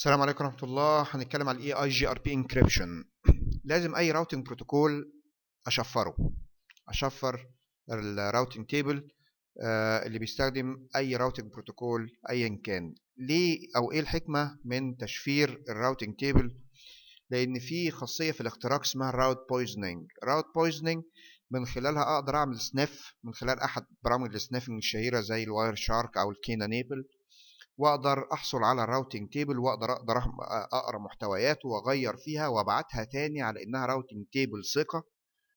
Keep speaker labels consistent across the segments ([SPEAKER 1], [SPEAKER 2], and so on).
[SPEAKER 1] السلام عليكم ورحمة الله. هنتكلم على ال EIGRP encryption. لازم اي routing protocol اشفره، اشفر ال routing table اللي بيستخدم اي routing protocol ايا كان. ليه او ايه الحكمة من تشفير ال routing table؟ لان في خاصية في الاختراق اسمها ال route poisoning. route poisoning من خلالها اقدر اعمل sniff من خلال احد برامج ال sniffing الشهيرة زي ال Wireshark او ال Cain and Abel، واقدر احصل على ال routing table واقدر اقرا محتوياته واغير فيها وابعتها تاني على انها routing table ثقة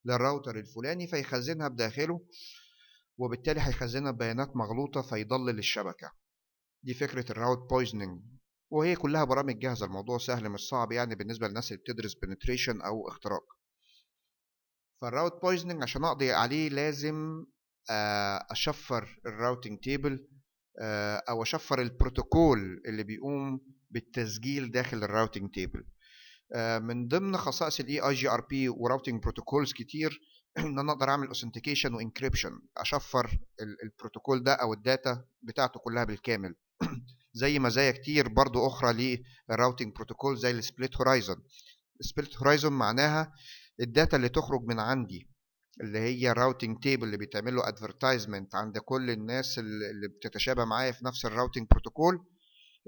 [SPEAKER 1] للراوتر الفلاني، فيخزنها بداخله، وبالتالي هيخزنها ببيانات مغلوطة فيضلل الشبكة. دي فكرة ال route poisoning، وهي كلها برامج جاهزة، الموضوع سهل مش صعب يعني بالنسبة للناس اللي بتدرس penetration او اختراق. فال route poisoning عشان اقضي عليه لازم اشفر ال routing table او اشفر البروتوكول اللي بيقوم بالتسجيل داخل ال routing table. من ضمن خصائص ال EIGRP و routing protocols كتير ان انا اقدر اعمل authentication و encryption، اشفر البروتوكول ده او ال data بتاعته كلها بالكامل. زي مزايا كتير برضو اخرى لل routing protocol زي ال split horizon. ال split horizon معناها ال data اللي تخرج من عندي اللي هي ال routing table اللي بيتعمل له advertisement عند كل الناس اللي بتتشابه معايا في نفس ال routing protocol،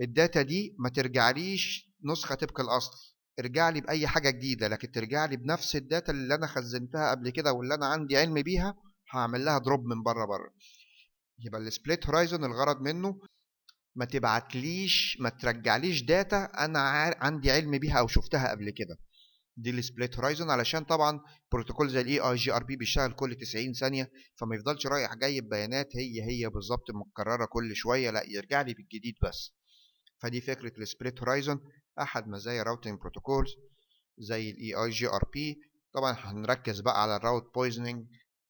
[SPEAKER 1] ال data دي ما ترجعليش نسخه طبق الاصل، ارجع لي باي حاجة جديدة، لكن ترجع لي بنفس ال data اللي انا خزنتها قبل كده واللي انا عندي علم بيها، هعمل لها drop من بره بره. يبقى ال split horizon الغرض منه ما تبعتليش، ما ترجعليش data انا عندي علم بيها او شفتها قبل كده. دي ال split horizon، علشان طبعا بروتوكول زي ال EIGRP بيشتغل كل 90 ثانية، فما يفضلش رايح جاي ببيانات هي هي بالظبط متكررة كل شوية، لا يرجع لي بالجديد بس. فدي فكرة ال split horizon، احد مزايا routing protocols زي ال EIGRP. طبعا هنركز بقى على ال route poisoning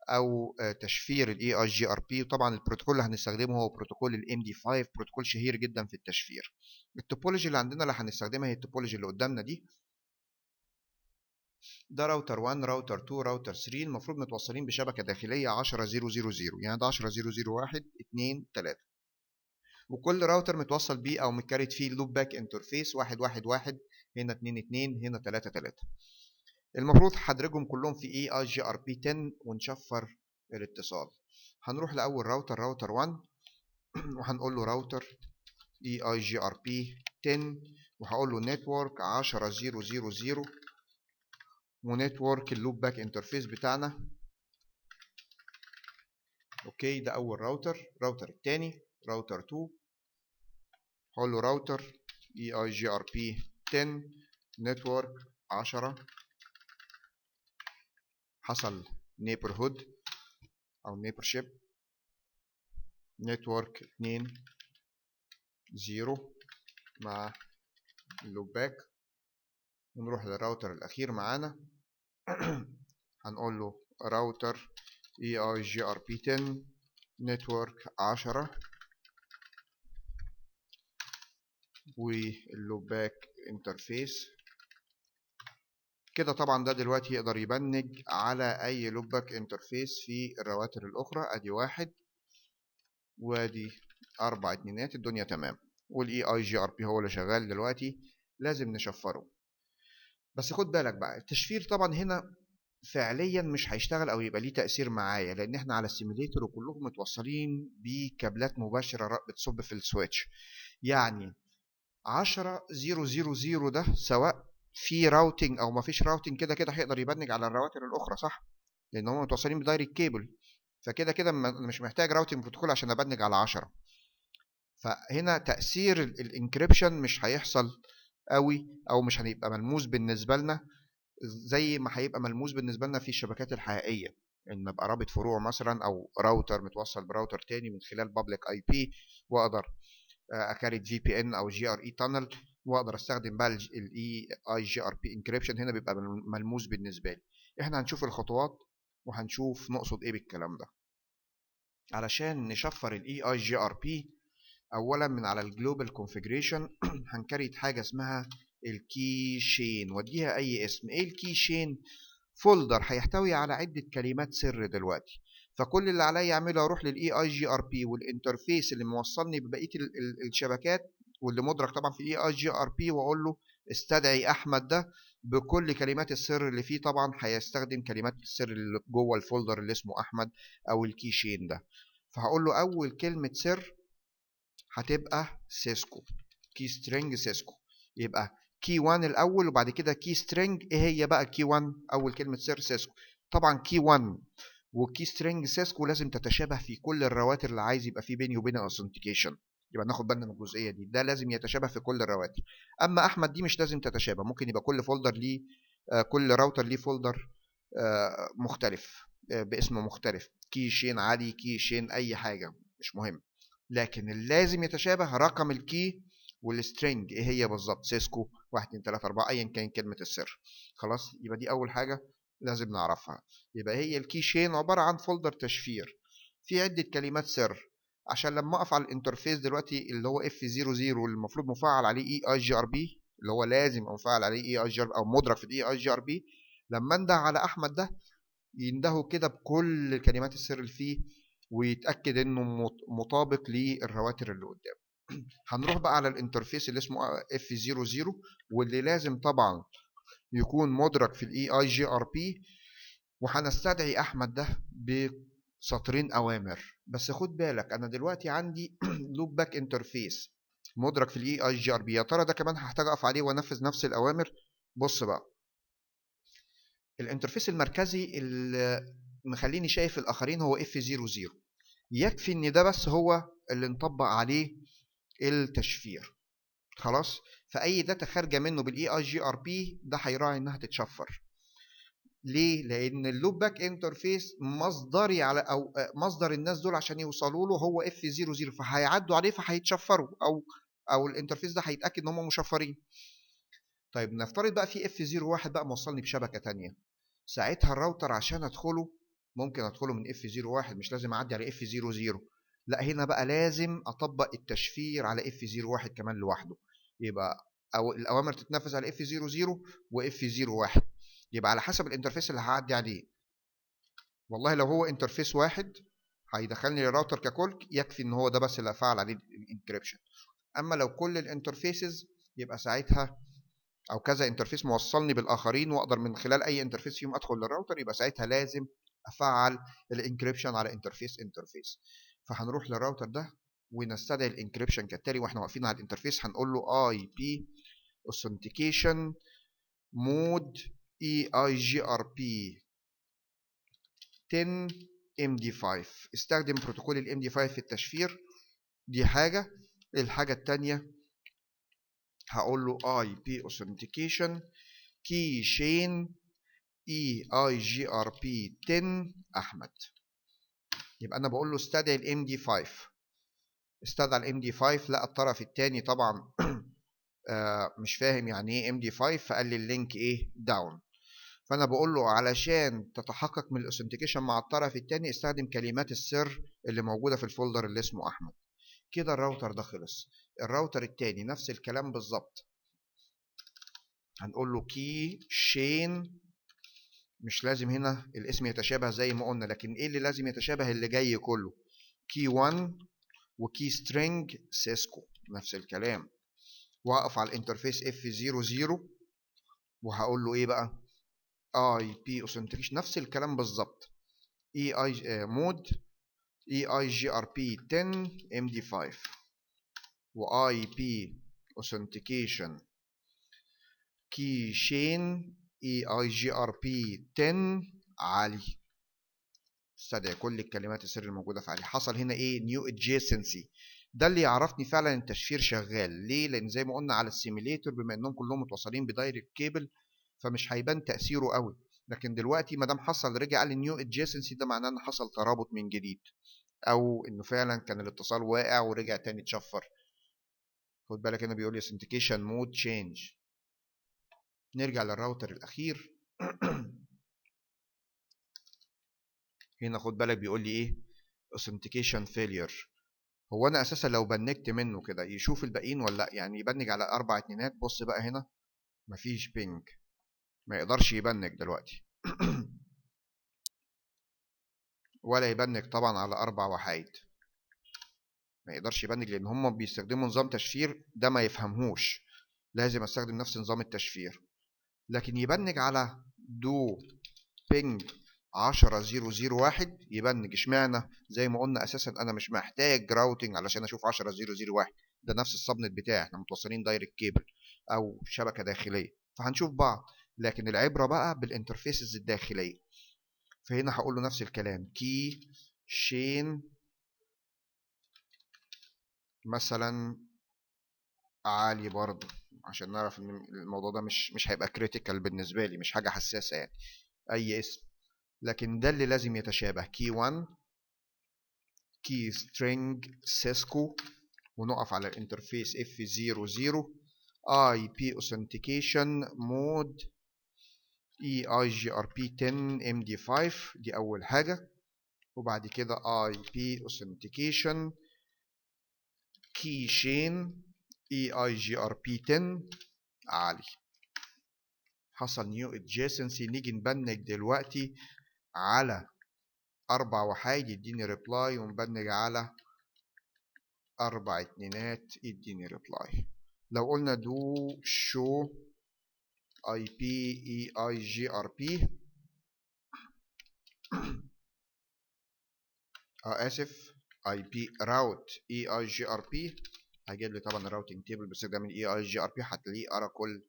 [SPEAKER 1] او تشفير ال EIGRP. وطبعا البروتوكول اللي هنستخدمه هو بروتوكول ال MD5، بروتوكول شهير جدا في التشفير. ال topology اللي عندنا اللي هنستخدمها هي ال topology اللي قدامنا دي. ده راوتر 1، راوتر 2، راوتر 3، المفروض متوصلين بشبكة داخلية 10.0.0.0، يعني ده 10.0.0.1 2 3، وكل راوتر متوصل بيه او مت create فيه loopback interface 1 1 1، هنا 2 2، هنا 3 3. المفروض هدرجهم كلهم في EIGRP 10 ونشفر الاتصال. هنروح لاول router، router 1، وهنقول له راوتر اي اي جي ار بي 10، وهقول له network 10.0.0.0 و network ال loopback interface بتاعنا. okay، ده اول router. router الثاني راوتر 2، هقول له راوتر اي اي جي ار بي 10 network 10. حصل neighborhood او neighborship، network 2 0 مع ال loopback. ونروح للراوتر الاخير معانا، هنقول له راوتر اي اي جي ار بي 10 network 10 وال loopback interface. كده طبعا ده دلوقتي يقدر ي ping على اي loopback interface في الرواتر الاخرى. ادي 1 وادي 4 اتنينات، الدنيا تمام. وال EIGRP هو اللي شغال دلوقتي، لازم نشفره. بس خد بالك بقى، التشفير طبعا هنا فعليا مش هيشتغل او يبقى ليه تأثير معايا، لان احنا على ال simulator وكلهم متوصلين بكابلات مباشرة بتصب في ال switch. يعني 10.0.0.0 ده سواء في routing او ما فيش routing كده كده هيقدر ي ping على الرواتر الاخرى، صح؟ لان هم متوصلين ب direct cable، فكده كده مش محتاج routing protocol عشان ا ping على 10. فهنا تأثير ال encryption مش هيحصل قوي، او مش هيبقى ملموس بالنسبة لنا زي ما هيبقى ملموس بالنسبة لنا في الشبكات الحقيقية، ان ابقى رابط فروع مثلا او راوتر متوصل براوتر تاني من خلال public IP، واقدر ا create VPN او GRE tunnel، واقدر استخدم بقى ال EIGRP encryption. هنا بيبقى ملموس بالنسبة لي. احنا هنشوف الخطوات وهنشوف نقصد ايه بالكلام ده. علشان نشفر ال EIGRP، اولا من على ال global configuration هن create حاجة اسمها ال keychain، واديها اي اسم. ايه ال keychain؟ folder هيحتوي على عده كلمات سر دلوقتي، فكل اللي عليا اعمله اروح لل EIGRP وال interface اللي موصلني ببقية الشبكات واللي مدرج طبعا في EIGRP، واقول له استدعي احمد ده بكل كلمات السر اللي فيه. طبعا هيستخدم كلمات السر اللي جوه ال folder اللي اسمه احمد او ال keychain ده. فهقول له اول كلمة سر هتبقى Cisco، key string Cisco، يبقى key 1 الاول وبعد كده key string. ايه هي بقى key 1؟ اول كلمة سر Cisco. طبعا key 1 و key string Cisco لازم تتشابه في كل الرواتر اللي عايز يبقى في بيني وبين authentication، يبقى ناخد بالنا من الجزئية دي، ده لازم يتشابه في كل الرواتر. اما احمد دي مش لازم تتشابه، ممكن يبقى كل folder ليه، كل راوتر ليه folder مختلف، باسم مختلف، keychain علي، keychain اي حاجة، مش مهم. لكن اللي لازم يتشابه رقم ال key وال string ايه هي بالظبط، Cisco 1 2 3 4 ايا كان كلمة السر. خلاص، يبقى دي اول حاجة لازم نعرفها. يبقى هي ال keychain عبارة عن folder تشفير في عده كلمات سر، عشان لما اقف على ال interface دلوقتي اللي هو F 00 اللي المفروض مفعل عليه EIGRP، اللي هو لازم يبقى مفعل عليه EIGRP او مدرج في ال EIGRP، لما انده على احمد ده يندهوا كده بكل كلمات السر اللي فيه ويتاكد انه مطابق للرواتر اللي قدامه. هنروح بقى على ال interface اللي اسمه F 00 واللي لازم طبعا يكون مدرج في ال EIGRP، وهنستدعي احمد ده بسطرين اوامر. بس خد بالك انا دلوقتي عندي loopback interface مدرج في ال EIGRP، يا ترى ده كمان هحتاج اقف عليه وانفذ نفس الاوامر؟ بص بقى، ال interface المركزي اللي مخليني شايف الاخرين هو F 00، يكفي ان ده بس هو اللي نطبق عليه التشفير. خلاص، فاي data خارجه منه بال EIGRP ده هيراعي انها تتشفر. ليه؟ لان ال loopback interface مصدري على او مصدر الناس دول عشان يوصلوا له هو F 00، فهيعدوا عليه فهيتشفروا، او ال interface ده هيتاكد ان هم مشفرين. طيب نفترض بقى في F 01 بقى موصلني بشبكة ثانية، ساعتها الراوتر عشان ادخله ممكن ادخله من F 01، مش لازم اعدي على F 00. لا، هنا بقى لازم اطبق التشفير على F 01 كمان لوحده، يبقى او الاوامر تتنفذ على F 00 و F 01، يبقى على حسب ال interface اللي هعدي عليه. والله لو هو interface واحد هيدخلني للراوتر ككل، يكفي ان هو ده بس اللي افعل عليه ال encryption. اما لو كل ال interfaces يبقى ساعتها، او كذا interface موصلني بالاخرين واقدر من خلال اي interface فيهم ادخل للراوتر، يبقى ساعتها لازم افعل ال encryption على interface interface. فهنروح للراوتر ده ونستدعي ال encryption كالتالي. واحنا واقفين على ال interface هنقول له اي بي اوثنتيكيشن مود اي اي جي ار بي 10 ام دي 5، استخدم بروتوكول ال MD 5 في التشفير. دي حاجة. الحاجة الثانية هقول له اي بي اوثنتيكيشن كي شين اي اي جي ار بي 10 احمد. يبقى انا بقول له استدعي ال MD 5، استدعى ال MD 5. لا، الطرف الثاني طبعا مش فاهم يعني ايه MD 5، فقال لي ال link ايه down. فانا بقول له علشان تتحقق من ال authentication مع الطرف الثاني استخدم كلمات السر اللي موجودة في ال folder اللي اسمه احمد. كده الراوتر ده خلص. الراوتر الثاني نفس الكلام بالظبط، هنقول له keychain، مش لازم هنا الاسم يتشابه زي ما قلنا، لكن ايه اللي لازم يتشابه؟ اللي جاي كله key 1 و key string Cisco نفس الكلام. واقف على ال interface F 00 وهقول له ايه بقى؟ IP authentication نفس الكلام بالظبط، اي اي مود اي اي جي ار بي 10 ام دي 5 و IP authentication كي شين اي اي جي ار بي 10 علي. استدعي كل الكلمات السر الموجودة في علي. حصل هنا ايه؟ new adjacency. ده اللي يعرفني فعلا التشفير شغال. ليه؟ لان زي ما قلنا على ال simulator بما انهم كلهم متوصلين ب direct cable فمش هيبان تاثيره قوي، لكن دلوقتي ما دام حصل رجع قال لي new adjacency، ده معناه ان حصل ترابط من جديد، او انه فعلا كان الاتصال واقع ورجع تاني اتشفر. خد بالك هنا بيقول لي authentication mode change. نرجع للراوتر الاخير. هنا خد بالك بيقول لي ايه؟ authentication failure. هو انا اساسا لو ping ت منه كده يشوف الباقيين ولا لا؟ يعني ي ping على 4 اتنينات. بص بقى هنا مفيش ping، ما يقدرش ي ping دلوقتي ولا ي ping طبعا على 4 وحايد. ما يقدرش ي ping لان هم بيستخدموا نظام تشفير ده ما يفهمهوش، لازم استخدم نفس نظام التشفير. لكن ي ping على do ping 10001 ي ping. اشمعنى؟ زي ما قلنا اساسا انا مش محتاج routing علشان اشوف 10001، ده نفس ال subnet بتاعي، احنا متوصلين direct cable او شبكة داخلية، فهنشوف بعض. لكن العبرة بقى بال interfaces الداخلية. فهنا هقول له نفس الكلام، key chain مثلا عالي برضه، عشان نعرف ان الموضوع ده مش هيبقى critical بالنسبة لي، مش حاجة حساسة يعني، اي اسم. لكن ده اللي لازم يتشابه، key 1 key string Cisco، ونقف على ال interface F 00 IP authentication mode EIGRP 10 MD 5، دي اول حاجة. وبعد كده IP authentication key chain EIGRP 10 علي. حصل new adjacency. نيجي ن ping دلوقتي على 4 وحايد يديني reply، ون ping على 4 اتنينات يديني reply. لو قلنا do show اي بي اي اي جي ار بي، اسف، اي بي راوت اي اي جي ار بي، هيجيب لي طبعا ال routing table باستخدام ال EIGRP، هتلاقيه قرا كل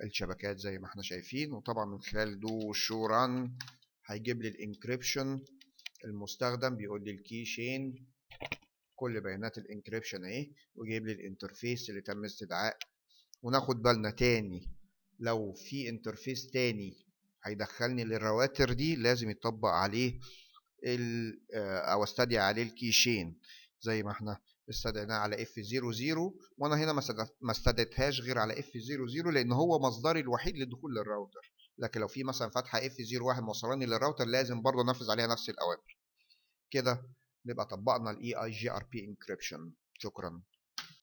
[SPEAKER 1] الشبكات زي ما احنا شايفين. وطبعا من خلال do show run هيجيب لي ال encryption المستخدم، بيقول لي ال key chain، كل بيانات ال encryption اهي، ويجيب لي ال interface اللي تم استدعاء. وناخد بالنا تاني لو في interface تاني هيدخلني للرواتر دي لازم يطبق عليه او استدعي عليه ال key chain زي ما احنا استدعيناه على F 00. وانا هنا ما استدعيتهاش غير على F 00 لان هو مصدري الوحيد للدخول للراوتر. لكن لو في مثلا فتحه F 01 موصلاني للراوتر لازم برضه انفذ عليها نفس الاوامر. كده نبقى طبقنا ال EIGRP encryption. شكرا.